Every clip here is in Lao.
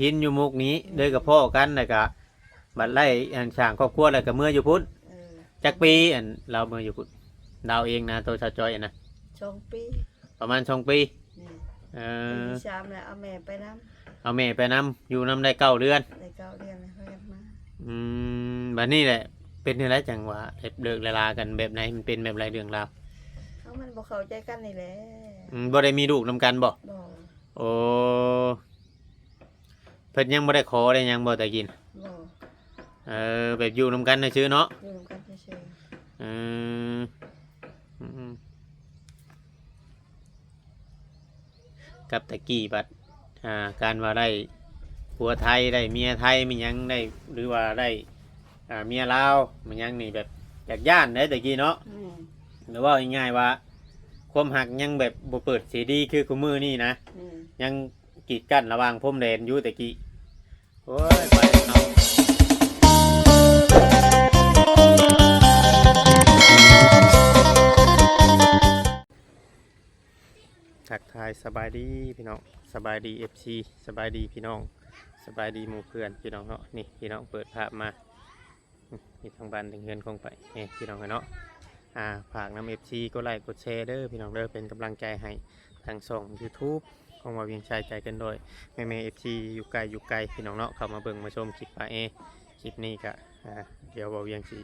ກິນຢູ່ມຸກນີ້ ເລີຍກໍພໍ້ກັນ ແລ້ວກໍບັດໄດ້ອັນສ້າງຄອບຄົວ ແລ້ວກໍເມືອຢູ່ພຸ້ນ. ເອີ ຈັກປີອັນລາວເມືອຢູ່ພຸ້ນ? ລາວເອງນະ ໂຕສາວຈ້ອຍນະ? ສອງປີ. ປະມານສອງປີ. ແມ່ນ. ເອີ ປີທີ່ສາມແລ້ວ ເອົາແມ່ໄປນຳ. ເອົາແມ່ໄປນຳ ຢູ່ນຳໄດ້ເກົ້າເດືອນ. ໄດ້ເກົ້າເດືອນແລ້ວ ຄ່ອຍກັບມາ. ອືມ ບັດນີ້ແຫຼະ ເປັນແນວໃດຈັ່ງວ່າເລີກລາກັນແບບໃດ? ມັນເປັນແບບໃດເລື່ອງລາວ? ເອົາ ມັນບໍ່ເຂົ້າໃຈກັນນີ້ແຫຼະ. ອືມ ບໍ່ໄດ້ມີລູກນຳກັນບໍ່? ບໍ່. ໂອ້ ເພິ່ນຍັງບໍ່ໄດ້ຂໍໄດ້ຫຍັງບໍ່ແຕ່ກີ້ນະ? ບໍ່. ເອີ ແບບຢູ່ນຳກັນຊື່ໆເນາະ? ຢູ່ນຳກັນຊື່ໆ. ເອີ ອືມ ກັບແຕ່ກີ້ບັດ ອ່າ ການວ່າໄດ້ຜົວໄທ ໄດ້ເມຍໄທ ມີຫຍັງໄດ້ ຫຼືວ່າໄດ້ ອ່າ ເມຍລາວ ມີຫຍັງນີ້ແບບຢາກຢ້ານເດ້ແຕ່ກີ້ເນາະ? ແມ່ນ. ຫຼືເວົ້າງ່າຍໆວ່າ ຄວາມຮັກຍັງແບບບໍ່ເປີດເສລີຄືຄຸມື້ນີ້ນະ? ແມ່ນ. ຍັງ ກີດກັ້ນລະຫວ່າງພົມແດນຢູ່ແຕ່ກີ້. ໂອ້ຍ ໄປເນາະ. ທັກທາຍສະບາຍດີພີ່ນ້ອງ ສະບາຍດີເອັຟຊີ ສະບາຍດີພີ່ນ້ອງ ສະບາຍດີໝູ່ເພື່ອນພີ່ນ້ອງເນາະ. ນີ້ພີ່ນ້ອງເປີດພາບມາ ນີ້ທັງບ້ານທັງເຮືອນຂອງປາແອພີ່ນ້ອງເອີຍເນາະ. ອ່າ ຝາກນຳເອັຟຊີກົດໄລ້ກົດແຊເດີພີ່ນ້ອງເດີ ເປັນກຳລັງໃຈໃຫ້ທາງຊ່ອງຢູທູບຂອງບ່າວວຽງຊາຍໃຈເກີນຮ້ອຍ ແມ່ໆເອັຟຊີຢູ່ໃກ້ຢູ່ໄກພີ່ນ້ອງເນາະ ເຂົ້າມາເບິ່ງມາຊົມຄລິບປາແອ. ຄລິບນີ້ກະ ອ່າ ດຽວບ່າວວຽງຊິ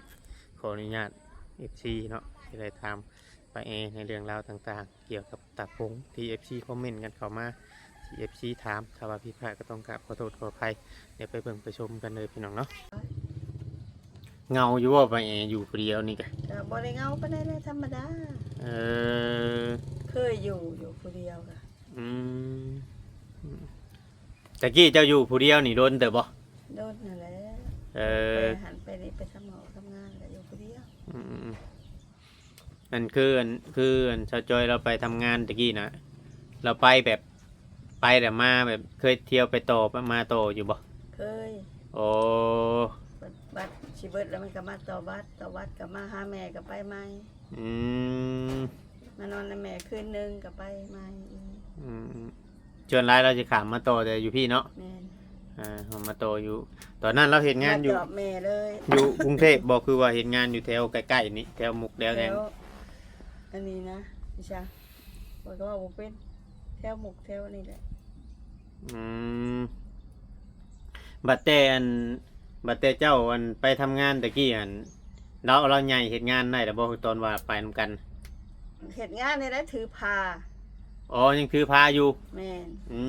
ຂໍອະນຸຍາດເອັຟຊີເນາະ ຊິໄດ້ຖາມປາແອໃນເລື່ອງລາວຕ່າງໆ ກ່ຽວກັບຕາພົງທີ່ເອັຟຊີຄອມເມັນກັນເຂົ້າມາ ທີ່ເອັຟຊີຖາມ. ຖ້າວ່າຜິດພາດກໍຕ້ອງກາບຂໍໂທດຂໍອະໄພ. ດຽວໄປເບິ່ງໄປຊົມກັນເດີພີ່ນ້ອງເນາະ. ເຫງົາຢູ່ບໍ່ປາແອຢູ່ຜູ້ດຽວນີ້ກະ? ກະບໍ່ໄດ້ເຫງົາປານໃດແຫຼະ ທຳມະດາ. ເອີ ເຄີຍຢູ່ ຢູ່ຜູ້ດຽວກະ. ອືມ ແຕ່ກີ້ເຈົ້າຢູ່ຜູ້ດຽວນີ້ດົນເຕີບບໍ່? ດົນຫັ້ນແຫຼະ. ເອີ ໄປຫັ້ນໄປນີ້ ໄປທຳງານ ທຳງານກະຢູ່ຜູ້ດຽວ. ອືມ ອັນຄື ອັນຄື ອັນສາວຈ້ອຍລາວໄປທຳງານຕະກີ້ນະ ລາວໄປແບບ ໄປແລ້ວມາແບບ ເຄີຍທ່ຽວໄປຕໍ່ມາຕໍ່ຢູ່ບໍ່? ເຄີຍ. ໂອ້ ບັດຊິເບິດແລ້ວມັນກໍມາຕໍ່ບັດ ຕໍ່ບັດກໍມາຫາແມ່ກໍໄປໃໝ່. ອືມ ມານອນນຳແມ່ຄືນໜຶ່ງກໍໄປໃໝ່ອີກ. ອືມ ສ່ວນຫຼາຍລາວຊິຂ້າມມາຕໍ່ແຕ່ຢູ່ພີ້ເນາະ? ແມ່ນ. ອ່າ ມາຕໍ່ຢູ່ ຕອນນັ້ນລາວເຮັດງານຢູ່ ມາຕອບແມ່ເລີຍ ຢູ່ກຸງເທບບໍ່? ຄືວ່າເຮັດງານຢູ່ແຖວໃກ້ໆນີ້ ແຖວມຸກແຖວຫຍັງ? ແຖວອັນນີ້ນະ ອີ່ຫຍັງ ຂ້ອຍກໍເວົ້າບໍ່ເປັນ ແຖວມຸກແຖວນີ້ແຫຼະ. ອືມ ບັດແຕ່ອັນ ບັດແຕ່ເຈົ້າອັນໄປທຳງານຕະກີ້ຫັ້ນ ລາວ ລາວໃຫຍ່ເຮັດງານໄດ້ແລ້ວບໍ່ ຕອນວ່າໄປນຳກັນ? ເຮັດງານນີ້ແຫຼະ ຖືພາ. ອໍ ຍັງຖືພາຢູ່? ແມ່ນ. ອື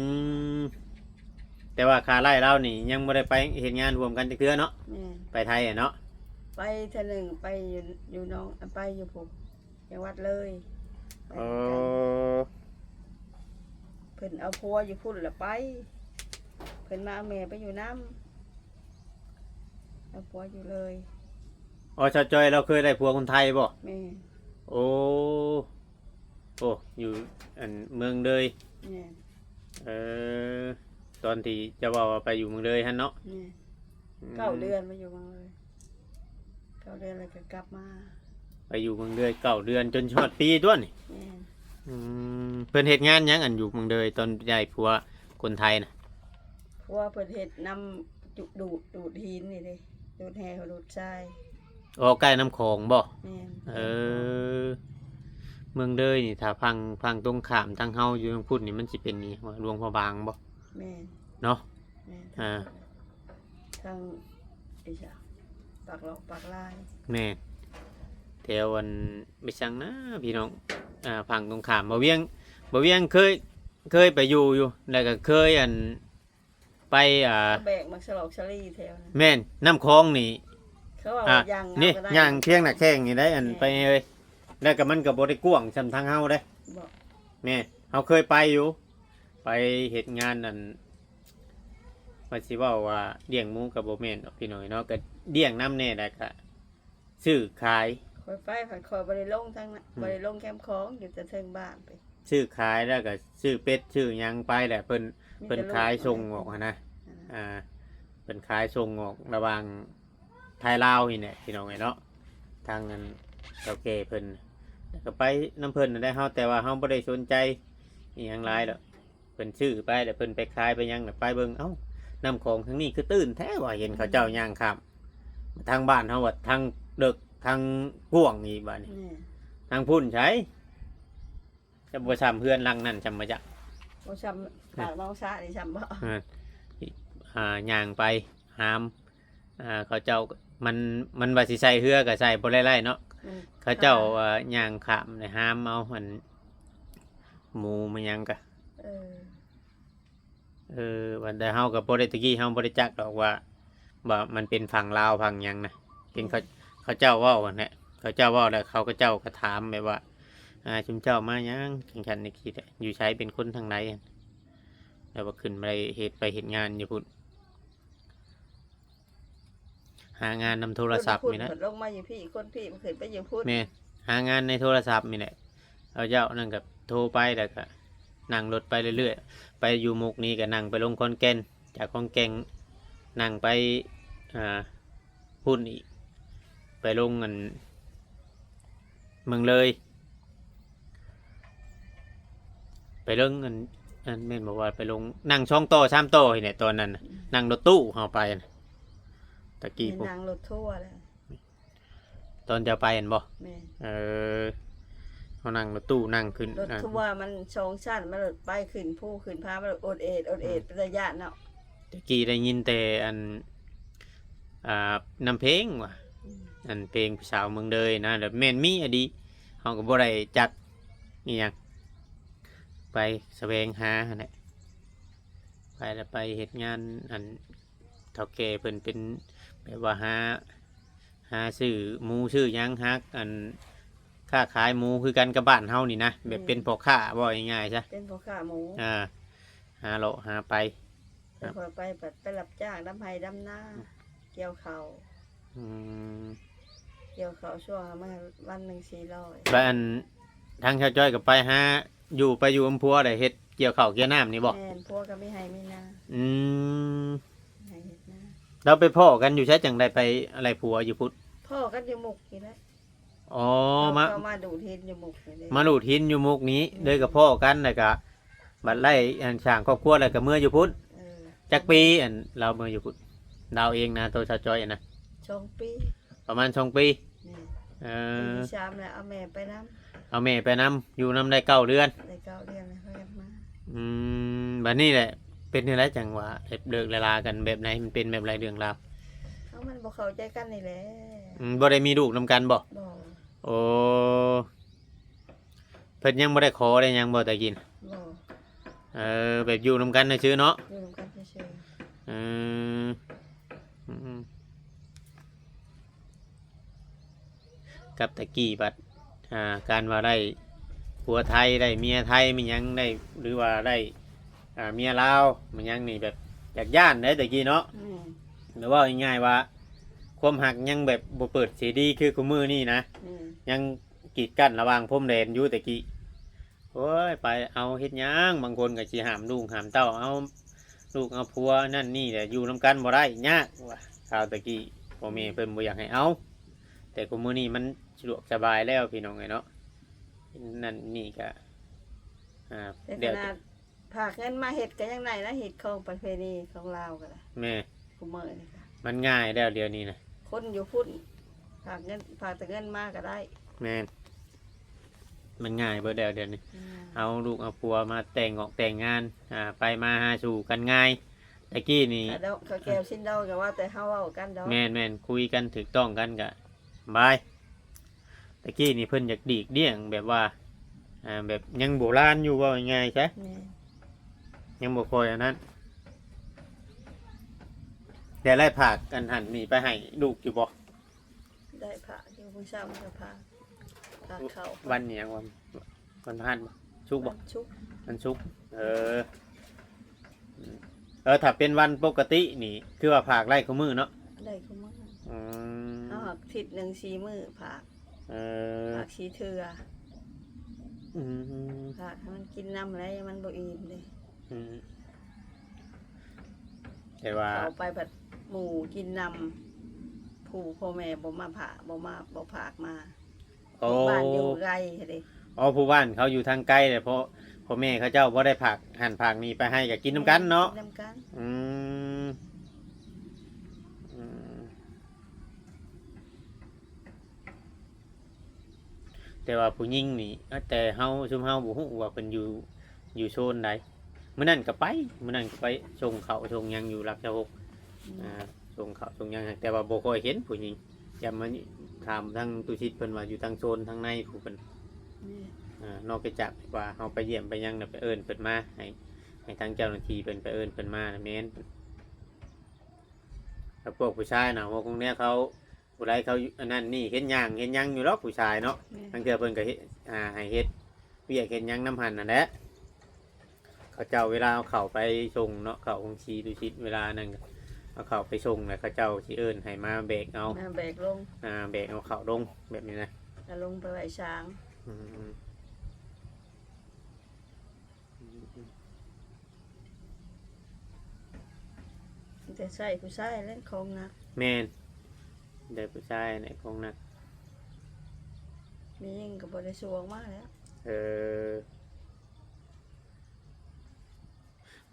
ມ ແຕ່ວ່າຂ້າໄລ່ລາວນີ້ຍັງບໍ່ໄດ້ໄປເຮັດງານຮ່ວມກັນຈັກເທື່ອເນາະ? ແມ່ນ. ໄປໄທຫັ້ນເນາະ? ໄປເທື່ອໜຶ່ງ ໄປຢູ່ ຢູ່ໜອງ ໄປຢູ່ພຸ້ນ ຈັງຫວັດເລີຍ. ອໍ ເພິ່ນເອົາຜົວຢູ່ພຸ້ນລະໄປ ເພິ່ນມາເອົາແມ່ໄປຢູ່ນຳ ເອົາຜົວຢູ່ເລີຍ. ອໍ ສາວຈ້ອຍລາວເຄີຍໄດ້ຜົວຄົນໄທບໍ່? ແມ່ນ. ໂອ້ ໂອ້ ຢູ່ອັນເມືອງເລີຍ. ແມ່ນ. ເອີ ຕອນທີ່ເຈົ້າເວົ້າວ່າໄປຢູ່ເມືອງເລີຍຫັ້ນເນາະ? ແມ່ນ. ອືມ ເກົ້າເດືອນມາຢູ່ເມືອງເລີຍ ເກົ້າເດືອນແລ້ວກໍກັບມາ. ໄປຢູ່ເມືອງເລີຍເກົ້າເດືອນ ຈົນຮອດປີຕົວະນີ້? ແມ່ນ. ອືມ ເພິ່ນເຮັດງານຫຍັງ ອັນຢູ່ເມືອງເລີຍ ຕອນໄດ້ຜົວຄົນໄທນະ? ຜົວເພິ່ນເຮັດນຳ ຈຸ ດູດ ດູດຫີນນີ້ເດ້ ດູດແຮ່ ດູດຊາຍ. ອໍ ໃກ້ນ້ຳຂອງບໍ່? ແມ່ນ. ເອີ ເມືອງເລີຍນີ້ ຖ້າຝັ່ງ ຝັ່ງຕົງຂ້າມທາງເຮົາຢູ່ທາງພຸ້ນນີ້ ມັນຊິເປັນນີ້ ຫຼວງພະບາງບໍ່? ແມ່ນ. ເນາະ? ແມ່ນ. ອ່າ ທາງ ອີສານ ປາກຫຼອກປາກລາຍ. ແມ່ນ. ແຖວອັນ ໄປສັງນະພີ່ນ້ອງ ອ່າ ຝັ່ງຕົງຂ້າມ ບ່າວວຽງ ບ່າວວຽງເຄີຍ ເຄີຍໄປຢູ່ຢູ່ ແລ້ວກໍເຄີຍອັນ ໄປ ອ່າ ແບກໝາກສະຫຼອກສະຫຼີແຖວນັ້ນ. ແມ່ນ. ນ້ຳຂອງນີ້ ເຂົາເວົ້າ ອ່າ ຍ່າງ ນີ້ ຍ່າງພຽງໜ້າແຂ້ງນີ້ໄດ໋ ອັນ ແມ່ນ ໄປເອີຍ ແລ້ວກໍມັນກໍບໍ່ໄດ້ກວ້າງສ່ຳທາງເຮົາເດ້. ບໍ່. ແມ່ນ. ເຮົາເຄີຍໄປຢູ່ ໄປເຮັດງານ ອັນ ວ່າຊິເວົ້າວ່າລ້ຽງໝູກໍບໍ່ແມ່ນດອກພີ່ນ້ອງເນາະ ກໍລ້ຽງນຳແດ່ ແລ້ວກໍຊື້ຂາຍ. ຂ້ອຍໄປ ຂ້ອຍ ຂ້ອຍບໍ່ໄດ້ລົງທາງນັ້ນ ອືມ ບໍ່ໄດ້ລົງແຄມຂອງ ຢູ່ແຕ່ເທິງບ້ານໄປ ຊື້ຂາຍ ແລ້ວກໍຊື້ເປັດຊື້ຫຍັງໄປແຫຼະ ເພິ່ນ ມີແຕ່ ເພິ່ນຂາຍສົ່ງອອກຫັ້ນນະ. ອ່າ ອ່າ ເພິ່ນຂາຍສົ່ງອອກລະຫວ່າງ ໄທລາວນີ້ແຫຼະພີ່ນ້ອງເອີຍເນາະ ທາງອັນເຖົ້າແກ່ເພິ່ນ ແລ້ວກໍໄປນຳເພິ່ນນັ້ນແຫຼະເຮົາ ແຕ່ວ່າເຮົາບໍ່ໄດ້ສົນໃຈອີ່ຫຍັງຫຼາຍດອກ. ເພິ່ນຊື້ໄປແລ້ວເພິ່ນໄປຂາຍໄປຫຍັງນະ ໄປເບິ່ງ ເອົ້າ ນ້ຳຂອງທາງນີ້ຄືຕື້ນແທ້ວ່າ ເຫັນເຂົາເຈົ້າ ອືມ ຍ່າງຂ້າມ ທາງບ້ານເຮົາວ່າທາງເດິກ ທາງກວ້າງອີກບາດນີ້ ແມ່ນ ທາງພຸ້ນໃສ ຈະບໍ່ຊ່ຳເຮືອນຫຼັງນັ້ນຊ່ຳບໍ່ຈັກ ບໍ່ຊ່ຳ ແມ່ນ ປາກໜອງສານີ້ຊ່ຳບໍ່ ເອີ ອ່າ ຍ່າງໄປຫາມ ອ່າ ເຂົາເຈົ້າ ມັນ ມັນວ່າຊິໃສ່ເຮືອກໍໃສ່ບໍ່ໄດ້ໄຫຼເນາະ ອືມ ເຂົາເຈົ້າ ອ່າ ຍ່າງຂ້າມໄດ້ຫາມເອົາ ອັນ ໝູມາຫຍັງກະ ເອີ ເອີ ວ່າແຕ່ເຮົາກໍບໍ່ໄດ້ ແຕ່ກີ້ເຮົາບໍ່ໄດ້ຈັກດອກວ່າ ວ່າມັນເປັນຝັ່ງລາວຝັ່ງຫຍັງນະ ເຫັນເຂົາ ອືມ ເຂົາເຈົ້າເວົ້າຫັ້ນແຫຼະ ເຂົາເຈົ້າເວົ້າແລ້ວ ເຂົາ ເຂົາເຈົ້າກໍຖາມແບບວ່າ ອ່າ ຊຸມເຈົ້າມາຫຍັງ ຈັ່ງຊັ້ນຈັ່ງຊີ້ແຫຼະ ຢູ່ໃສ ເປັນຄົນທາງໃດ ແລ້ວວ່າຂຶ້ນໄປເຮັດ ໄປເຮັດງານຢູ່ພຸ້ນ ຫາງານນຳໂທລະສັບນີ້ແຫຼະ ລົງມາຢູ່ພີ້ ຄົນພີ້ ຂຶ້ນໄປຢູ່ພຸ້ນ ແມ່ນ ຫາງານໃນໂທລະສັບນີ້ແຫຼະ ເຂົາເຈົ້ານັ້ນກໍໂທໄປ ແລ້ວກໍນັ່ງລົດໄປເລື້ອຍໆ ໄປຢູ່ມຸກນີ້ກໍນັ່ງໄປລົງຂອນແກ່ນ ຈາກຂອນແກ່ນນັ່ງໄປ ອ່າ ພຸ້ນອີກ ໄປລົງອັນ ເມືອງເລີຍ ໄປລົງອັນ ອັນ ແມ່ນບໍ່ວ່າໄປລົງ ນັ່ງສອງຕໍ່ສາມຕໍ່ນີ້ແຫຼະ ຕອນນັ້ນນະ ອືມ ນັ່ງລົດຕູ້ເຮົາໄປນະ ຕະກີ້ ນີ້ ພຸ້ນ ນັ່ງລົດທົວແຫຼະ ຕອນເຈົ້າໄປຫັ້ນບໍ່ ແມ່ນ ເອີ ເຮົານັ່ງລົດຕູ້ ນັ່ງຂຶ້ນ ລົດທົວມັນສອງຊັ້ນ ມັນໄປຂຶ້ນພູຂຶ້ນຜາ ມັນໂອດເອດ ໂອດເອດ ອືມ ເປັນຕາຢ້ານເນາະ ຕະກີ້ໄດ້ຍິນແຕ່ອັນ ອ່າ ນຳເພງວ່າ ອືມ ອັນເພງຜູ້ສາວເມືອງເລີຍນະ ແລ້ວແມ່ນມີອີ່ຫຼີ ເຮົາກໍບໍ່ໄດ້ຈັກອີ່ຫຍັງ ໄປສະແຫວງຫາຫັ້ນແຫຼະ ໄປແລ້ວໄປເຮັດງານ ອັນເຖົ້າແກ່ເພິ່ນເປັນແບບວ່າຫາ ຫາຊື້ໝູຊື້ຫຍັງ ຫາ ອັນ ຄ້າຂາຍໝູຄືກັນກັບບ້ານເຮົານີ້ນະ ແບບ ອືມ ເປັນພໍ່ຄ້າ ເວົ້າງ່າຍໆຊະ ເປັນພໍ່ຄ້າໝູ ອ່າ ຫາເລາະຫາໄປ ແຕ່ຂ້ອຍໄປ ໄປ ໄປຮັບຈ້າງດຳໄຮ່ດຳນາ ອືມ ກ່ຽວເຂົ້າ ອືມ ກ່ຽວເຂົ້າຊ່ວງລະມື້ ວັນໜຶ່ງສີ່ຮ້ອຍ ແລ້ວອັນ ທາງຊາວຈ້ອຍກໍໄປຫາ ຢູ່ ໄປຢູ່ນຳຜົວໄດ້ເຮັດກ່ຽວເຂົ້າກ່ຽວນ້ຳນີ້ບໍ່ ແມ່ນ ຜົວກໍມີໄຮ່ມີນາ ອືມ ໄຮ່ເຮັດນາ ແລ້ວໄປພໍ້ກັນຢູ່ໃສ ຈັ່ງໄດ້ໄປໄລ່ຜົວຢູ່ພຸ້ນ ພໍ້ກັນຢູ່ມຸກນີ້ແຫຼະ ອໍ ມາ ເຂົາມາດູດຫີນຢູ່ມຸກນີ້ເດ້ ມາດູດຫີນຢູ່ມຸກນີ້ ອືມ ເລີຍກໍພໍ້ກັນ ແລ້ວກໍບັດໄລ່ ອັນ ສ້າງຄອບຄົວແລ້ວກໍເມືອຢູ່ພຸ້ນ ເອີ ຈັກປີ ອັນ ລາວເມືອອຢູ່ພຸ້ນ ລາວເອງນະ ໂຕຊາວຈ້ອຍນະ ສອງປີ ປະມານສອງປີ ແມ່ນ ເອີ ປີທີສາມແລ້ວເອົາແມ່ໄປນຳ ເອົາແມ່ໄປນຳ ຢູ່ນຳໄດ້ເກົ້າເດືອນ ໄດ້ເກົ້າເດືອນແລ້ວຄ່ອຍກັບມາ ອືມ ບັດນີ້ແຫຼະ ເປັນຈັ່ງໃດຈັ່ງວ່າເລີກລາກັນແບບໃດ ມັນເປັນແບບໃດເລື່ອງລາວ ເອົາ ມັນບໍ່ເຂົ້າໃຈກັນນີ້ແຫຼະ ອືມ ບໍ່ໄດ້ມີລູກນຳກັນບໍ່ ບໍ່ ໂອ້ ເພິ່ນຍັງບໍ່ໄດ້ຂໍໄດ້ຫຍັງບໍ່ແຕ່ກີ້ນະ ບໍ່ ເອີ ແບບຢູ່ນຳກັນຊື່ໆເນາະ ຢູ່ນຳກັນຊື່ໆ ເອີ ອືມ ກັບແຕ່ກີ້ບັດ ອ່າ ການວ່າໄດ້ຜົວໄທ ໄດ້ເມຍໄທ ມີຫຍັງໄດ້ ຫຼືວ່າໄດ້ ອ່າ ເມຍລາວ ມີຫຍັງນີ້ແບບຢາກຢ້ານເດ້ແຕ່ກີ້ເນາະ ອືມ ຫຼືເວົ້າງ່າຍໆວ່າ ຄວາມຮັກຍັງແບບບໍ່ເປີດເສລີຄືຄຸມື້ນີ້ນະ ອືມ ຍັງ ກີດກັ້ນລະຫວ່າງພົມແດນຢູ່ແຕ່ກີ້ ໂອ້ຍ ໄປເອົາເຮັດຫຍັງ ບາງຄົນກໍຊິຫ້າມລູກຫ້າມເຕົ້າ ເອົາລູກເອົາຜົວນັ້ນນີ້ແຫຼະ ຢູ່ນຳກັນບໍ່ໄດ້ ຍາກວ່າ ຄາວແຕ່ກີ້ ພໍ່ແມ່ເພິ່ນບໍ່ຢາກໃຫ້ເອົາ ແຕ່ຄຸມື້ນີ້ມັນສະດວກສະບາຍແລ້ວ ພີ່ນ້ອງເອີຍເນາະ ນັ້ນນີ້ກໍ ອ່າ ແຕ່ຂະໜາດ ແລ້ວແຕ່ ຝາກເງິນມາເຮັດກໍຍັງໄດ້ນະ ຮີດຄອງປະເພນີຂອງລາວກໍໄດ້ ແມ່ນ ຄຸມື້ນີ້ກໍ ມັນງ່າຍແລ້ວດຽວນີ້ນະ ຄົນຢູ່ພຸ້ນ ຝາກເງິນ ຝາກແຕ່ເງິນມາກໍໄດ້ ແມ່ນ ມັນງ່າຍເບິດແລ້ວດຽວນີ້ ອືມ ເອົາລູກເອົາຜົວມາແຕ່ງງອກແຕ່ງງານ ອ່າ ໄປມາຫາສູ່ກັນງ່າຍ ແຕ່ກີ້ນີ້ ຂະດອງ ຂະແກ້ວຊິນດອງກໍວ່າແຕ່ເຮົາເວົ້າກັນດອກ ແມ່ນໆ ຄຸຍກັນຖືກຕ້ອງກັນກໍ ບາຍ ແຕ່ກີ້ນີ້ເພິ່ນຢາກຫຼີກລ່ຽງແບບວ່າ ອ່າ ແບບຍັງໂບລານຢູ່ ເວົ້າງ່າຍໆຊະ ແມ່ນ ຍັງບໍ່ຄ່ອຍອັນນັ້ນ ແຕ່ໄດ້ຝາກອັນຫັ້ນນີ້ໄປໃຫ້ລູກຢູ່ບໍ່? ໄດ້ຝາກຢູ່ ມື້ເຊົ້າກໍຝາກ ຝາກເຂົ້າ ວັນຫຍັງ ວັນ ວັນພະຫັດບໍ່? ສຸກບໍ່? ວັນສຸກ ວັນສຸກ ເອີ ເອີ ຖ້າເປັນວັນປົກກະຕິນີ້ ຄືວ່າຝາກໄດ້ຄູ່ມື້ເນາະ? ໄດ້ຄູ່ມື້ ອືມ ເຮົາຫາກທິດໜຶ່ງສີ່ມື້ຝາກ ເອີ ຝາກສີ່ເທື່ອ ອືມ ຝາກໃຫ້ມັນກິນນຳແຫຼະ ມັນບໍ່ອີ່ມເດ້ ອືມ ແຕ່ວ່າເຂົ້າໄປພັດໝູ່ກິນນຳ ຜູ້ພໍ່ແມ່ບໍ່ມາຝາກ ບໍ່ມາ ບໍ່ຝາກມາ ໂອ້ ບ້ານຢູ່ໄກເດ້ ອໍ ຜູ້ບ້ານເຂົາຢູ່ທາງໄກແຫຼະ ພໍ່ ພໍ່ແມ່ເຂົາເຈົ້າບໍ່ໄດ້ຝາກຫັ້ນຝາກນີ້ໄປໃຫ້ ກໍກິນນຳກັນເນາະ ກິນນຳກັນ ອືມ ແຕ່ວ່າຜູ້ຍິງນີ້ ເອີ ແຕ່ເຮົາ ຊຸມເຮົາບໍ່ຮູ້ວ່າເພິ່ນຢູ່ ຢູ່ໂຊນໃດ. ມື້ນັ້ນກໍໄປ ມື້ນັ້ນກໍໄປສົ່ງເຂົ້າສົ່ງຫຍັງຢູ່ຫຼັກຊາວຫົກ ອືມ ອ່າ ສົ່ງເຂົ້າສົ່ງຫຍັງ ແຕ່ວ່າບໍ່ຄ່ອຍເຫັນຜູ້ຍິງ. ຢ່າມາຖາມທາງຕຸສິດເພິ່ນວ່າຢູ່ທາງໂຊນທາງໃນຜູ້ເພິ່ນ ແມ່ນ ອ່າ ນອກຈາກວ່າເຮົາໄປຢ້ຽມໄປຫຍັງແລ້ວໄປເອີ້ນເພິ່ນມາ ໃຫ້ ໃຫ້ທາງເຈົ້າໜ້າທີ່ເພິ່ນໄປເອີ້ນເພິ່ນມານະແມ່ນ. ແລ້ວພວກຜູ້ຊາຍນະ ຫົວຄົງແນວເຂົາ ຜູ້ໃດເຂົາ ອັນນັ້ນນີ້ ເຮັດຫຍັງ ເຮັດຫຍັງຢູ່ດອກຜູ້ຊາຍເນາະ. ແມ່ນ ລາງເທື່ອເພິ່ນກໍເຮັດ ອ່າ ໃຫ້ເຮັດວຽກເຮັດຫຍັງນຳຫັ້ນນັ້ນແຫຼະ. ເຂົາເຈົ້າເວລາເອົາເຂົ້າໄປສົ່ງເນາະ ເຂົ້າໂຮງສີດຸສິດ ເວລານັ້ນກໍເອົາເຂົ້າໄປສົ່ງ ແລ້ວເຂົາເຈົ້າຊິເອີ້ນໃຫ້ມາແບກເອົາ ມາແບກລົງ ອ່າ ແບກເອົາເຂົ້າລົງແບບນີ້ນະ ແລ້ວລົງໄປໄວ້ຊາງ. ອືມ ອືມ ອືມ ອືມ ມີແຕ່ໃຊ້ຜູ້ຊາຍແຫຼະຂອງໜັກ. ແມ່ນ ໄດ້ຜູ້ຊາຍແຫຼະຂອງໜັກ ແມ່ຍິງກໍບໍ່ໄດ້ສູ້ອອກມາແລ້ວ. ເອີ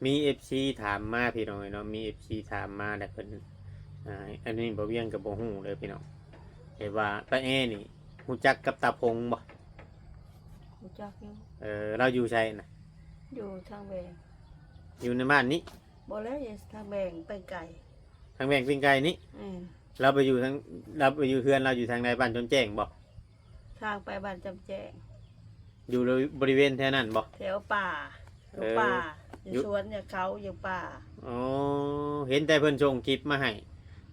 ມີເອັຟຊີຖາມມາພີ່ນ້ອງເອີຍເນາະ ມີເອັຟຊີຖາມມາແລ້ວເພິ່ນ ອ່າ ອັນນີ້ບໍ່ວຽງກໍບໍ່ຮູ້ເດີພີ່ນ້ອງ ແຕ່ວ່າປ້າແອນີ້ຮູ້ຈັກກັບຕາພົງບໍ່? ຮູ້ຈັກຢູ່. ເອີ ລາວຢູ່ໃສນະ? ຢູ່ທາງແບງ. ຢູ່ໃນບ້ານນີ້? ບໍ່ແລ້ວ ຢູ່ທາງແບງໄປໄກ. ທາງແບງໄປໄກນີ້? ແມ່ນ. ລາວໄປຢູ່ທາງ ລາວໄປຢູ່ເຮືອນລາວຢູ່ທາງໃດ ບ້ານຈອມແຈ້ງບໍ່? ທາງໄປບ້ານຈອມແຈ້ງ. ຢູ່ບໍລິເວນແຖວນັ້ນບໍ່? ແຖວປ່າ ຢູ່ ເອີ ປ່າ ຢູ່ ຢູ່ສວນ ຢູ່ເຂົາ ຢູ່ປ່າ. ອໍ ເຫັນແຕ່ເພິ່ນສົ່ງຄລິບມາໃຫ້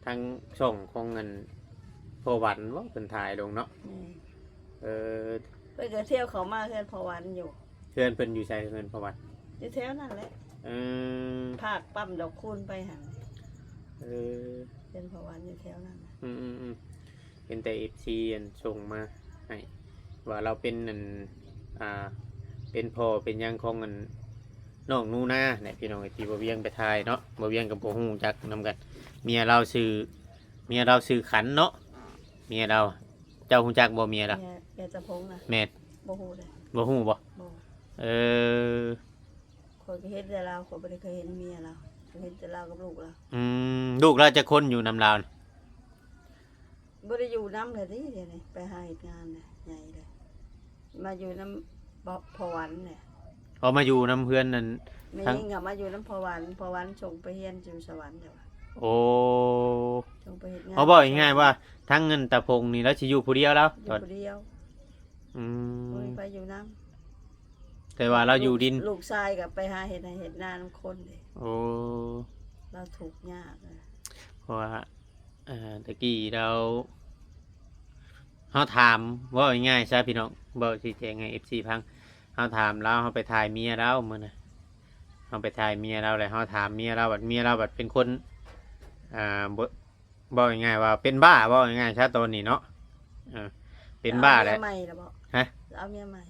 ທາງຊ່ອງຂອງອັນພໍ່ຫວັນບໍ່ ເພິ່ນຖ່າຍລົງເນາະ. ແມ່ນ. ເອີ ເພິ່ນກໍທ່ຽວເຂົ້າມາເຮືອນພໍ່ຫວັນຢູ່. ເຮືອນເພິ່ນຢູ່ໃສ ເຮືອນພໍ່ຫວັນ? ຢູ່ແຖວນັ້ນແຫຼະ. ເອີ ພາກປ້ຳດອກຄູນໄປຫັ້ນ. ເອີ ເຮືອນພໍ່ຫວັນຢູ່ແຖວນັ້ນ. ອືມໆໆ ເຫັນແຕ່ເອັຟຊີອັນສົ່ງມາໃຫ້ ວ່າລາວເປັນອັນ ອ່າ ເປັນພໍ່ເປັນຫຍັງຂອງອັນນ້ອງໜູນາແຫຼະພີ່ນ້ອງ ທີ່ບ່າວວຽງໄປຖ່າຍເນາະ. ບ່າວວຽງກໍບໍ່ຮູ້ຈັກນຳກັນ ເມຍລາວຊື່ ເມຍລາວຊື່ຂັນເນາະ ເມຍລາວ. ເຈົ້າຮູ້ຈັກບໍ່ເມຍລາວ? ເມຍ ເມຍຕາພົງນະ? ແມ່ນ. ບໍ່ຮູ້ເດ້. ບໍ່ຮູ້ບໍ່? ບໍ່. ເອີ ຂ້ອຍກໍເຫັນແຕ່ລາວ ຂ້ອຍບໍ່ໄດ້ເຄີຍເຫັນເມຍລາວ ເຫັນແຕ່ລາວກັບລູກລາວ. ອືມ ລູກລາວຈັກຄົນຢູ່ນຳລາວນະ? ບໍ່ໄດ້ຢູ່ນຳແລ້ວຕິ ດຽວນີ້ໄປຫາເຮັດງານແລ້ວ ໃຫຍ່ແລ້ວ ມາຢູ່ນຳ ພໍ່ ພໍ່ຫວັນແຫຼະ. ເອົາມາຢູ່ນຳເຮືອນນັ້ນ ແມ່ຍິງກໍມາຢູ່ນຳພໍ່ຫວັນ ພໍ່ຫວັນສົ່ງໄປຮຽນຢູ່ສະຫວັນແລ້ວ. ໂອ້ ສົ່ງໄປເຮັດງານ. ເອົາ ເວົ້າງ່າຍໆວ່າ ທັງເງິນຕາພົງນີ້ລາວຊິຢູ່ຜູ້ດຽວລາວ ຢູ່ຜູ້ດຽວ. ອືມ ບໍ່ມີໃຜຢູ່ນຳ ແຕ່ວ່າລາວຢູ່ດິນ. ລູກ ລູກຊາຍກໍໄປຫາເຮັດໄຮ່ເຮັດນານຳຄົນເດ້. ໂອ້ ລາວທຸກຍາກ ເພາະວ່າ ເອີ ຕະກີ້ລາວ ເຮົາຖາມ ເວົ້າງ່າຍໆຊະພີ່ນ້ອງ ເວົ້າຊີ້ແຈງໃຫ້ເອັຟຊີຟັງ ເຮົາຖາມລາວ ເຮົາໄປຖ່າຍເມຍລາວມື້ນະ ເຮົາໄປຖ່າຍເມຍລາວ ແລ້ວເຮົາຖາມເມຍລາວ ບັດເມຍລາວບັດເປັນຄົນ ອ່າ ບໍ່ ເວົ້າງ່າຍໆວ່າເປັນບ້າ ເວົ້າງ່າຍໆຊະຕອນນີ້ເນາະ. ເອີ ເປັນບ້າແຫຼະ. ເອົາເມຍໃໝ່ລະບໍ? ຮະ? ເອົາເມຍໃໝ່?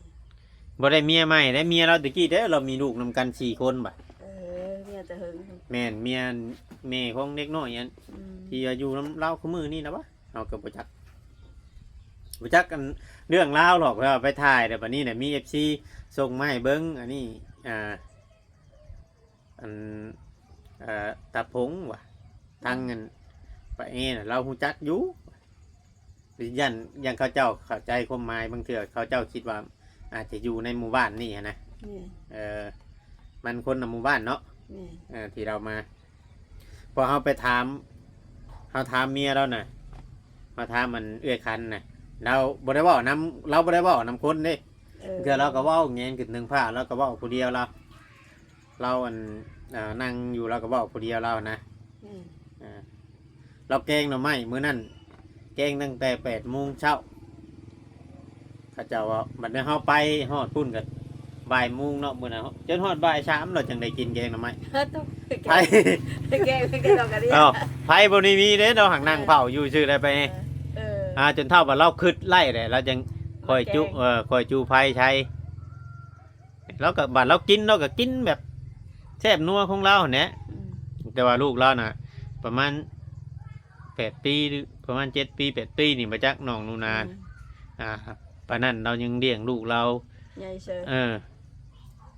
ບໍ່ໄດ້ເມຍໃໝ່ໄດ໋ ເມຍລາວຕະກີ້ເດ້ ລາວມີລູກນຳກັນສີ່ຄົນບາດ. ເອີ ເມຍແຕ່ເຫິງ. ແມ່ນ ເມຍ ແມ່ຂອງເດັກນ້ອຍອັນ ອືມ ທີ່ວ່າຢູ່ນຳລາວຄູ່ມື້ນີ້ນະຫວາ? ເຮົາກໍບໍ່ຈັກ ບໍ່ຈັກອັນເລື່ອງລາວດອກ ເພາະວ່າໄປຖ່າຍແລ້ວ ບັດນີ້ນະມີເອັຟຊີສົ່ງມາໃຫ້ເບິ່ງ ອັນນີ້ ອ່າ ອັນ ເອີ ຕາພົງຫວາ ທາງອັນປ້າແອນະ ລາວຮູ້ຈັກຢູ່. ຢ້ານ ຢ້ານເຂົາເຈົ້າເຂົ້າໃຈຄວາມໝາຍ ບາງເທື່ອເຂົາເຈົ້າຄິດວ່າອາດຈະຢູ່ໃນໝູ່ບ້ານນີ້ຫັ້ນນະ. ແມ່ນ. ເອີ ມັນຄົນລະໝູ່ບ້ານເນາະ. ແມ່ນ. ເອີ ທີ່ລາວມາ ເພາະເຮົາໄປຖາມ ເຮົາຖາມເມຍລາວນະ ເຮົາຖາມອັນເອື້ອຍຂັນນະ ລາວບໍ່ໄດ້ເວົ້ານຳ ລາວບໍ່ໄດ້ເວົ້ານຳຄົນເດ້. ເອີ ເທື່ອລາວກໍເວົ້າແຫງນຂຶ້ນເທິງຟ້າ ລາວກໍເວົ້າຜູ້ດຽວລາວ. ລາວ ອັນ ເອີ ນັ່ງຢູ່ ລາວກໍເວົ້າຜູ້ດຽວລາວນະ. ອືມ. ເອີ ລາວແກງໜໍ່ໄມ້ມື້ນັ້ນ ແກງຕັ້ງແຕ່ແປດໂມງເຊົ້າ ເຂົາເຈົ້າເວົ້າ. ບັດນີ້ເຮົາໄປຮອດພຸ້ນກໍບ່າຍໂມງເນາະ ມື້ນັ້ນ ຈົນຮອດບ່າຍສາມ ລາວຈັ່ງໄດ້ກິນແກງໜໍ່ໄມ້. ໄຟ ແກງ ແກງດອກກະເດຍ. ເອົ້າ ໄຟບໍ່ໄດ້ມີເດ້ ລາວຫັກນັ່ງເຝົ້າຢູ່ຊື່ໄດ໋ໄປ. ເອີ ເອີ ອ່າ ຈົນເທົ່າວ່າລາວຄຶດໄລ່ແຫຼະ ລາວຈັ່ງຄ່ອຍຈຸ ມາແກງ ເອີ ຄ່ອຍຈຸໄຟໃສ່. ລາວກໍ ບາດລາວກິນ ລາວກໍກິນແບບແຊບນົວຂອງລາວຫັ້ນແຫຼະ. ອືມ. ແຕ່ວ່າລູກລາວນະ ປະມານແປດປີ ຫຼື ປະມານເຈັດປີ ແປດປີນີ້ ບໍ່ຈັກ ນ້ອງໜູນາ. ອືມ. ອ່າ ປານນັ້ນລາວຍັງລ້ຽງລູກລາວໃຫຍ່ເຊີ. ເອີ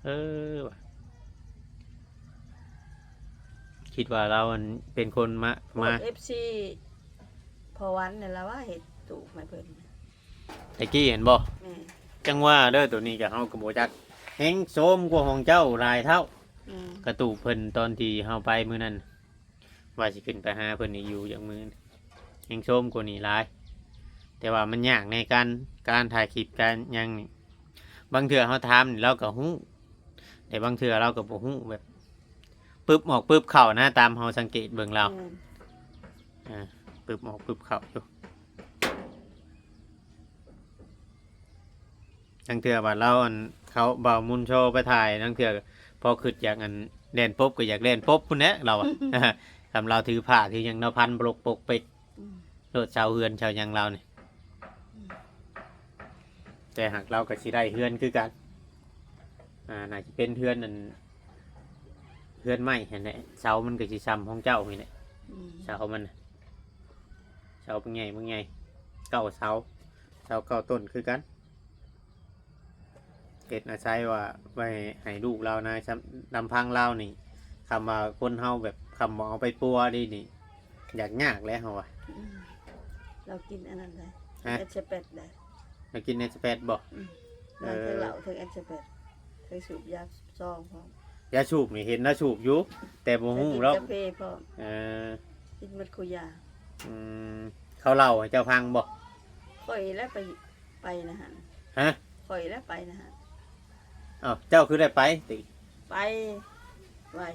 ເອີ ຄິດວ່າລາວ ອັນ ເປັນຄົນມາ ພວກ ມາ ເອັຟຊີ ພໍ່ຫວັນນັ້ນລະວ່າເຮັດຕູບໃຫ້ເພິ່ນ. ແຕ່ກີ້ເຫັນບໍ່? ແມ່ນ. ຈັ່ງວ່າເດີ ໂຕນີ້ກໍເຮົາກໍບໍ່ຈັກ ແຮງໂຊມກວ່າຂອງເຈົ້າຫຼາຍເທົ່າ. ແມ່ນ. ກະຕູບເພິ່ນຕອນທີ່ເຮົາໄປມື້ນັ້ນ ວ່າຊິຂຶ້ນໄປຫາເພິ່ນອີກຢູ່ຈັກມື້ ແຮງໂຊມກວ່ານີ້ຫຼາຍ. ແຕ່ວ່າມັນຍາກໃນການ ການຖ່າຍຄລິບ ການຫຍັງນີ້ ບາງເທື່ອເຮົາຖາມນີ້ລາວກໍຮູ້ ແຕ່ບາງເທື່ອລາວກໍບໍ່ຮູ້ ແບບປຶບອອກປຶບເຂົ້ານະ ຕາມເຮົາສັງເກດເບິ່ງລາວ. ແມ່ນ. ອ່າ ປຶບອອກປຶບເຂົ້າຢູ່. ລາງເທື່ອວ່າລາວ ອັນ ເຂົາ ບ່າວມຸນໂຊໄປຖ່າຍ ລາງເທື່ອພໍຄິດຢາກ ອັນ ແລ່ນປົບກໍຢາກແລ່ນປົບພຸ້ນແຫຼະລາວອະ. ຄຳລາວຖືຜ້າຖືຫຍັງເນາະ ພັນປະຫຼົກປົກເປັກ ອືມ ໂລດເສົາເຮືອນເສົາຫຍັງລາວນີ້. ອືມ ແຕ່ຫາກລາວກໍຊິໄດ້ເຮືອນຄືກັນ. ອ່າ ໜ້າຈະເປັນເຮືອນ ອັນ ເຮືອນໄມ້ຫັ້ນແຫຼະ ເສົາມັນກໍຊິສ່ຳຂອງເຈົ້ານີ້ແຫຼະ. ອືມ ເສົາມັນນະ ເສົາບັກໃຫຍ່ ບັກໃຫຍ່ ເກົ້າເສົາ ເສົາເກົ້າຕົ້ນຄືກັນ. ເຮັດອາໄສວ່າໄວ້ໃຫ້ລູກລາວນະ ຊຳ ລຳພັງລາວນີ້ ຄຳວ່າຄົນເຮົາແບບ ຄຳວ່າເອົາໄປປົວນີ້ນີ້ ຢາກຍາກແຫຼະເຮົາວ່າ. ອືມ ລາວກິນອັນນັ້ນໄດ໋ ຮະ? ແອັດສະແປດໄດ໋. ລາວກິນແອັດສະແປດບໍ່? ອືມ ເອີ ນາງເທິງເຫຼົ້າເທິງແອັດສະແປດ ເຄີຍສູບຢາຊອງພ້ອມ. ຢາສູບນີ້ເຫັນລາວສູບຢູ່ ແຕ່ບໍ່ຮູ້ລາວ ແຕ່ກິນກາເຟພ້ອມ. ເອີ ກິນໝົດຄູ່ຢາ. ອືມ ເຂົາເລົ່າໃຫ້ເຈົ້າຟັງບໍ່? ຂ້ອຍແຫຼະໄປ ໄປນະຫັ້ນ. ຮະ? ຂ້ອຍແຫຼະໄປນະຫັ້ນ. ອ້າວ ເຈົ້າຄືໄດ້ໄປຕິ? ໄປ ວ່າ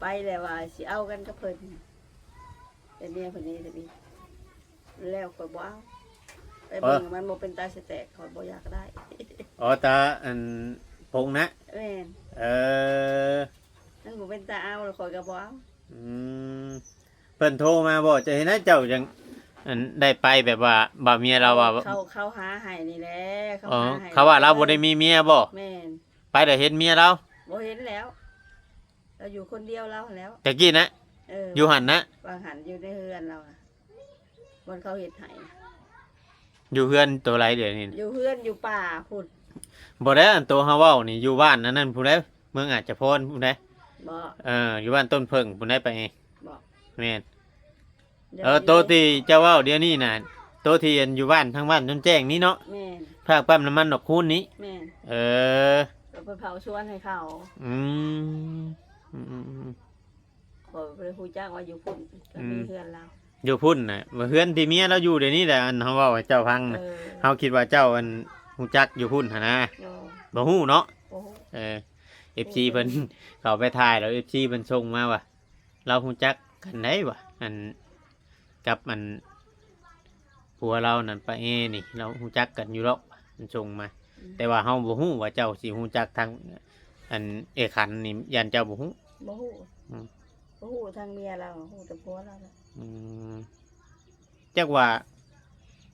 ໄປແລ້ວວ່າຊິເອົາກັນກັບເພິ່ນ ແຕ່ເມຍເພິ່ນນີ້ ແລ້ວຂ້ອຍບໍ່ເອົາ ໄປເບິ່ງ ເອີ ມັນບໍ່ເປັນຕາສະແຕກ ຂ້ອຍບໍ່ຢາກໄດ້. ອໍ ຕາ ອັນ ພົງນະ? ແມ່ນ. ເອີ ມັນບໍ່ເປັນຕາເອົາ ແລ້ວຂ້ອຍກໍບໍ່ເອົາ. ອືມ ເພິ່ນໂທມາບໍ່? ຈະເຮັດໃຫ້ເຈົ້າຈັ່ງ ອັນ ໄດ້ໄປ ແບບວ່າ ບ່າວເມຍລາວວ່າ ເຂົາ ເຂົາຫາໃຫ້ນີ້ແຫຼະ ເຂົາ ອໍ ຫາໃຫ້ ເຂົາວ່າລາວບໍ່ໄດ້ມີເມຍບໍ່? ແມ່ນ. ໄປແລ້ວເຫັນເມຍລາວ? ບໍ່ເຫັນແລ້ວ ລາວຢູ່ຄົນດຽວລາວຫັ້ນແຫຼ້ວ. ແຕ່ກີ້ນະ? ເອີ ຢູ່ຫັ້ນນະ? ວ່າງຫັ້ນ ຢູ່ໃນເຮືອນລາວນະ ບ່ອນເຂົາເຮັດໃຫ້. ຢູ່ເຮືອນໂຕໃດດຽວນີ້? ຢູ່ເຮືອນຢູ່ປ່າພຸ້ນ. ບໍ່ໄດ້ ອັນໂຕເຮົາເວົ້ານີ້ ຢູ່ບ້ານອັນນັ້ນພຸ້ນໃດ ເມືອງອາດຈະພອນພຸ້ນໃດ. ບໍ່? ເອີ ຢູ່ບ້ານຕົ້ນເຜິ້ງພຸ້ນໃດ ໄປ. ບໍ່? ແມ່ນ. ເອີ ໂຕທີ່ເຈົ້າເວົ້າດຽວນີ້ນະ ໂຕທີ່ ອັນ ຢູ່ບ້ານ ທາງບ້ານຈົນແຈ້ງນີ້ເນາະ? ແມ່ນ. ພາກປ້ຳນ້ຳມັນດອກຄູນນີ້? ແມ່ນ. ເອີ ກໍໄປເຝົ້າສວນໃຫ້ເຂົາ. ອືມ ອືມໆໆ ຂ້ອຍບໍ່ໄດ້ຮູ້ຈັກວ່າຢູ່ພຸ້ນ ກໍມີ ອືມ ເຮືອນລາວ ຢູ່ພຸ້ນນະ. ວ່າເຮືອນທີ່ເມຍລາວຢູ່ດຽວນີ້ແຫຼະ ອັນເຮົາເວົ້າໃຫ້ເຈົ້າຟັງນະ. ເອີ ເຮົາຄິດວ່າເຈົ້າ ອັນ ຮູ້ຈັກຢູ່ພຸ້ນຫັ້ນນະ. ບໍ່ ບໍ່ຮູ້ເນາະ? ບໍ່ຮູ້. ເອີ ເອັຟຊີ ເພິ່ນເຂົ້າໄປຖ່າຍແລ້ວ ເອັຟຊີ ເພິ່ນສົ່ງມາວ່າ ລາວຮູ້ຈັກກັນໄດ໋ວ່າ ອັນ ກັບ ອັນ ຜົວລາວນັ້ນ ປ້າແອນີ້ ລາວຮູ້ຈັກກັນຢູ່ດອກ ເພິ່ນສົ່ງມາ. ອືມ ແຕ່ວ່າເຮົາບໍ່ຮູ້ວ່າເຈົ້າຊິຮູ້ຈັກທາງ ອັນ ເອື້ອຍຂັນນີ້ ຢ້ານເຈົ້າບໍ່ຮູ້. ບໍ່ຮູ້. ອືມ ບໍ່ຮູ້ທາງເມຍລາວ ຮູ້ແຕ່ຜົວລາວ. ອືມ ຈັກວ່າ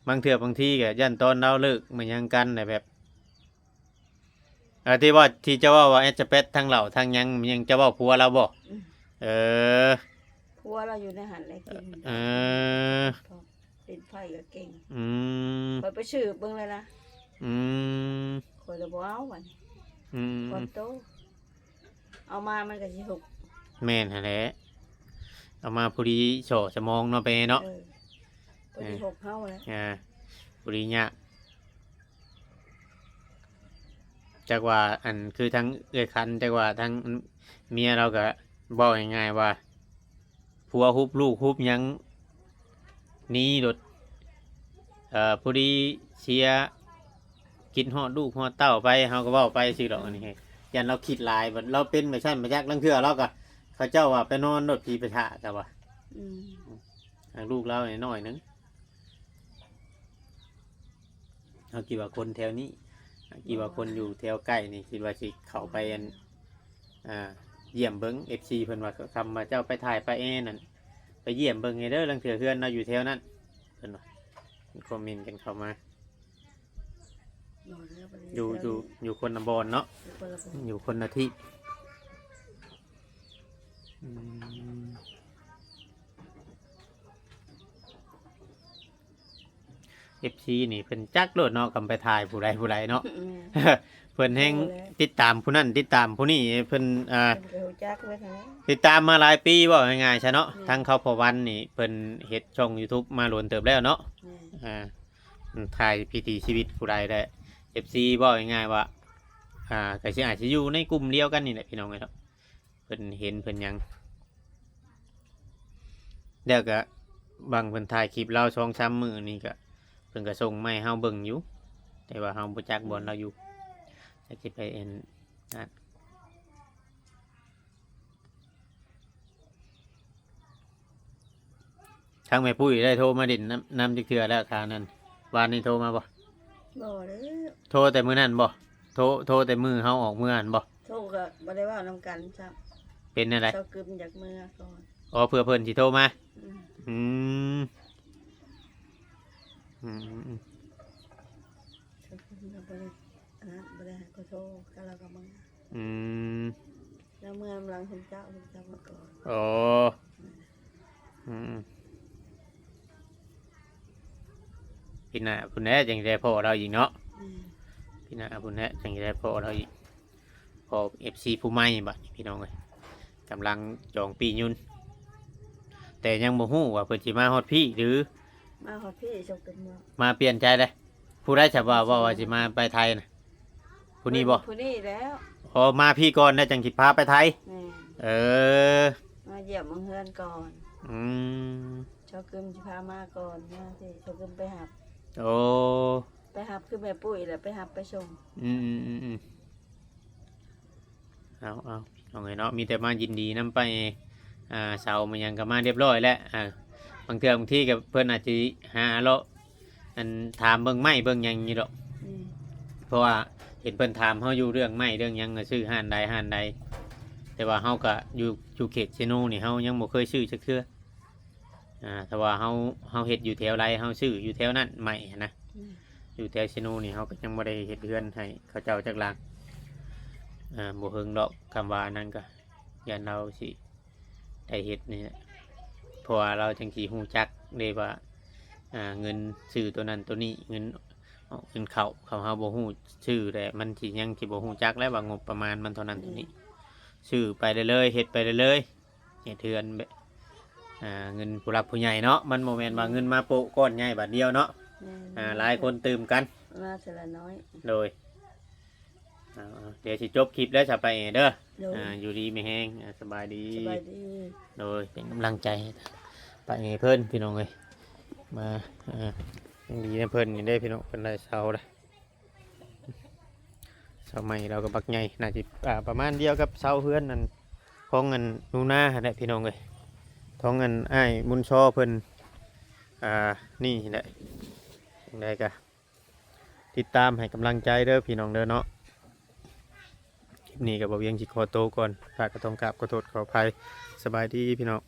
ບາງເທື່ອບາງທີກໍຢ້ານຕອນລາວເລີກມາຫຍັງກັນນະ ແບບ ເອີ ທີ່ວ່າ ທີ່ເຈົ້າເວົ້າວ່າ ແອັດສະແປດ ທັງເຫຼົ້າທັງຫຍັງ ຍັງ ເຈົ້າເວົ້າຜົວລາວບໍ່? ອືມ ເອີ ຜົວລາວຢູ່ໃນຫັ້ນແຫຼະກິນ. ເອີ ຫຼິ້ນໄພ້ກໍເກັ່ງ. ອືມ ຂ້ອຍໄປສືບເບິ່ງແລ້ວນະ. ອືມ ຂ້ອຍລະບໍ່ເອົາບັດນີ້. ອືມ ຂອບໂຕ ເອົາມາມັນກໍຊິຫົກ. ແມ່ນຫັ້ນແຫຼະ ເອົາມາພໍດີສໍສະໝອງເນາະ ໄປເນາະ. ເອີ ພໍດີຫົກເຮົາແຫຼະ. ອ່າ ພໍດີຍາກ. ຈັກວ່າ ອັນ ຄືທາງເອື້ອຍຂັນ ຈັກວ່າທາງເມຍລາວກໍເວົ້າງ່າຍໆວ່າ ຜົວຮຸບລູກຮຸບຫຍັງໜີໂລດ. ເອີ ພໍດີເສຍ ຄິດຮອດລູກຮອດເຕົ້າໄປ ເຮົາກໍເວົ້າໄປຊື່ດອກ. ອັນນີ້ຢ້ານລາວຄິດຫຼາຍ ບັດລາວເປັນແບບຊັ້ນ ບໍ່ຈັກ ລາງເທື່ອລາວກໍ ເຂົາເຈົ້າວ່າໄປນອນໂລດ ຜີໄປຖ້າ ກໍວ່າ. ອືມ ທາງລູກລາວນ້ອຍໜຶ່ງ. ເຮົາຄິດວ່າຄົນແຖວນີ້ ຄິດວ່າຄົນຢູ່ແຖວໃກ້ນີ້ ຄິດວ່າຊິເຂົ້າໄປ ອັນ ອ່າ ຢ້ຽມເບິ່ງ. ເອັຟຊີ ເພິ່ນວ່າ ຄຳວ່າເຈົ້າໄປຖ່າຍປ້າແອນັ້ນ ໄປຢ້ຽມເບິ່ງແດ່ເດີ ລາງເທື່ອເຮືອນລາວຢູ່ແຖວນັ້ນ ເພິ່ນວ່າ. ຄອມເມັນກັນເຂົ້າມາ ຢູ່ ຢູ່ ຢູ່ຄົນລະບ່ອນເນາະ ຢູ່ຄົນລະບ່ອນ ຢູ່ຄົນລະທີ່. ອືມ ເອັຟຊີ ນີ້ເພິ່ນຈັກໂລດເນາະ ຄຳໄປຖ່າຍຜູ້ໃດຜູ້ໃດເນາະ. ແມ່ນ ເພິ່ນແຮ່ງ ໂອ້ ແຫຼະ ຕິດຕາມຜູ້ນັ້ນ ຕິດຕາມຜູ້ນີ້ ເພິ່ນ ອ່າ ເພິ່ນກໍຮູ້ຈັກເບິດຫັ້ນແຫຼະ ຕິດຕາມມາຫຼາຍປີ ເວົ້າງ່າຍໆຊະເນາະ. ແມ່ນ ທາງເຂົາພໍ່ວັນນີ້ ເພິ່ນເຮັດຊ່ອງຢູທູບມາດົນເຕີບແລ້ວເນາະ. ແມ່ນ ອ່າ ຖ່າຍວິຖີຊີວິດຜູ້ໃດແຫຼະ ເອັຟຊີ ເວົ້າງ່າຍໆວ່າ ອ່າ ກໍຊິ ອາດຊິຢູ່ໃນກຸ່ມດຽວກັນນີ້ແຫຼະພີ່ນ້ອງເອີຍເນາະ ເພິ່ນເຫັນເພິ່ນຫຍັງ ແລ້ວກໍບາງເພິ່ນຖ່າຍຄລິບລາວສອງສາມມື້ນີ້ກໍ ເພິ່ນກໍສົ່ງມາໃຫ້ເຮົາເບິ່ງຢູ່ ແຕ່ວ່າເຮົາບໍ່ຈັກບ່ອນລາວຢູ່ ຈັກຊິໄປອັນນັ້ນ. ທາງແມ່ປຸ້ຍໄດ້ໂທມາຫຼິ້ນນຳ ນຳຈັກເທື່ອແລ້ວຄາວນັ້ນ? ວານນີ້ໂທມາບໍ່? ບໍ່ເດ້. ໂທແຕ່ມື້ນັ້ນບໍ່? ໂທ ໂທແຕ່ມື້ເຮົາອອກເມືອຫັ້ນບໍ່? ໂທກໍບໍ່ໄດ້ເວົ້ານຳກັນຊ້ຳ. ເປັນແນວໃດ? ຊາວກຶມຢາກເມືອກ່ອນ. ອໍ ເພື່ອເພິ່ນຊິໂທມາ? ອືມ ອືມ ອືມ ອືມ ຊາວກຶມກໍບໍ່ໄດ້ ອັນນັ້ນ ບໍ່ໄດ້ໃຫ້ເຂົາໂທ ກໍລາວກໍມາ. ອືມ ແລ້ວເມືອນຳຫຼັງເພິ່ນເຈົ້າ ເພິ່ນເຈົ້າມາກ່ອນ. ໂອ້ ອືມ ປີໜ້າພຸ້ນແຫຼະ ຈັ່ງໄດ້ພໍ້ລາວອີກເນາະ. ອືມ ປີໜ້າພຸ້ນແຫຼະ ຈັ່ງໄດ້ພໍ້ລາວອີກ ພໍ້ເອັຟຊີຜູ້ໃໝ່ບັດນີ້ພີ່ນ້ອງເອີຍ ກຳລັງຈອງປີ້ຍົນ ແຕ່ຍັງບໍ່ຮູ້ວ່າເພິ່ນຊິມາຮອດພີ້ ຫຼື ມາຮອດພີ້ ເຈົ້າກໍມາ ມາປ່ຽນໃຈເດ້. ຜູ້ໃດສະວ່າ ເວົ້າວ່າຊິມາໄປໄທນະ? ຜູ້ນີ້ບໍ່? ຜູ້ນີ້ແລ້ວ. ອໍ ມາພີ້ກ່ອນແລ້ວຈັ່ງຊິພາໄປໄທ. ແມ່ນ. ເອີ ມາຢ້ຽມເມືອງເຮືອນກ່ອນ. ອືມ ເຈົ້າກຶມຊິພາມາກ່ອນ ມາຊິເຈົ້າກຶມໄປຮັບ. ໂອ້ ໄປຮັບຄືແມ່ປຸ້ຍແຫຼະ ໄປຮັບໄປສົ່ງ. ອືມໆໆໆ ເອົາໆ ນ້ອງເອີຍເນາະ ມີແຕ່ມາຍິນດີນຳ ໄປ ອ່າ ເຊົາມາຫຍັງກໍມາຮຽບຮ້ອຍແລ້ວ. ອ່າ ບາງເທື່ອບາງທີກໍເພິ່ນອາດຊິຫາເລາະ ອັນ ຖາມເບິ່ງໄມ້ເບິ່ງຫຍັງຢູ່ດອກ. ອືມ ເພາະວ່າເຫັນເພິ່ນຖາມເຮົາຢູ່ເລື່ອງໄມ້ເລື່ອງຫຍັງ ວ່າຊື້ຮ້ານໃດຮ້ານໃດ ແຕ່ວ່າເຮົາກໍຢູ່ ຢູ່ເຂດເຊໂນນີ້ ເຮົາຍັງບໍ່ເຄີຍຊື້ຈັກເທື່ອ. ອ່າ ຖ້າວ່າເຮົາ ເຮົາເຮັດຢູ່ແຖວໃດ ເຮົາຊື້ຢູ່ແຖວນັ້ນໄມ້ຫັ້ນນະ. ອືມ ຢູ່ແຖວເຊໂນນີ້ ເຮົາກໍຍັງບໍ່ໄດ້ເຮັດເຮືອນໃຫ້ເຂົາເຈົ້າຈັກຫຼັງ. ອ່າ ບໍ່ເຖິງດອກ ຄຳວ່າອັນນັ້ນກໍ ຢ້ານລາວຊິໄດ້ເຮັດນີ້ແຫຼະ ເພາະວ່າລາວຈັ່ງຊິຮູ້ຈັກເດ້ວ່າ ອ່າ ເງິນຊື້ໂຕນັ້ນໂຕນີ້ ເງິນອອກເງິນເຂົ້າ ຄັນເຮົາບໍ່ຮູ້ຊື້ແລ້ວ ມັນຊິຍັງຊິບໍ່ຮູ້ຈັກແລ້ວວ່າງົບປະມານມັນເທົ່ານັ້ນເທົ່ານີ້. ອືມ ຊື້ໄປເລື້ອຍໆ ເຮັດໄປເລື້ອຍໆ ເຮັດເຮືອນແບບ ອ່າ ເງິນຜູ້ຫຼັກຜູ້ໃຫຍ່ເນາະ ມັນບໍ່ແມ່ນວ່າເງິນມາໂປະກ້ອນໃຫຍ່ບາດດຽວເນາະ. ແມ່ນ. ອ່າ ຫຼາຍຄົນຕື່ມກັນ ມາເທື່ອລະນ້ອຍ. ໂດຍ. ເອົາໆ ດຽວຊິຈົບຄລິບແລ້ວຊະ ປ້າເອເດີ. ໂດຍ. ອ່າ ຢູ່ດີມີແຮງ. ອ່າ ສະບາຍດີ. ສະບາຍດີ. ໂດຍ ເປັນກຳລັງໃຈໃຫ້ປ້າເອເພິ່ນ ພີ່ນ້ອງເອີຍ. ມາ ອ່າ ຍັງດີນຳເພິ່ນນີ້ເດ້ ພີ່ນ້ອງ ເພິ່ນໄດ້ເຊົາແລ້ວ. ເສົາໄມ້ລາວກໍບັກໃຫຍ່ ໜ້າຊິ ອ່າ ປະມານດຽວກັບເສົາເຮືອນອັນ ຂອງອັນໜູນາຫັ້ນແຫຼະ ພີ່ນ້ອງເອີຍ ຂອງອັນອ້າຍບຸນຊໍເພິ່ນ. ອ່າ ນີ້ແຫຼະ ຈັ່ງໃດກໍຕິດຕາມໃຫ້ກຳລັງໃຈເດີ ພີ່ນ້ອງເດີເນາະ. ຄລິບນີ້ກໍບໍ່ວຽງຊິຂໍໂຕກ່ອນ ພາດກໍຕ້ອງກາບຂໍໂທດຂໍອະໄພ. ສະບາຍດີ ພີ່ນ້ອງ.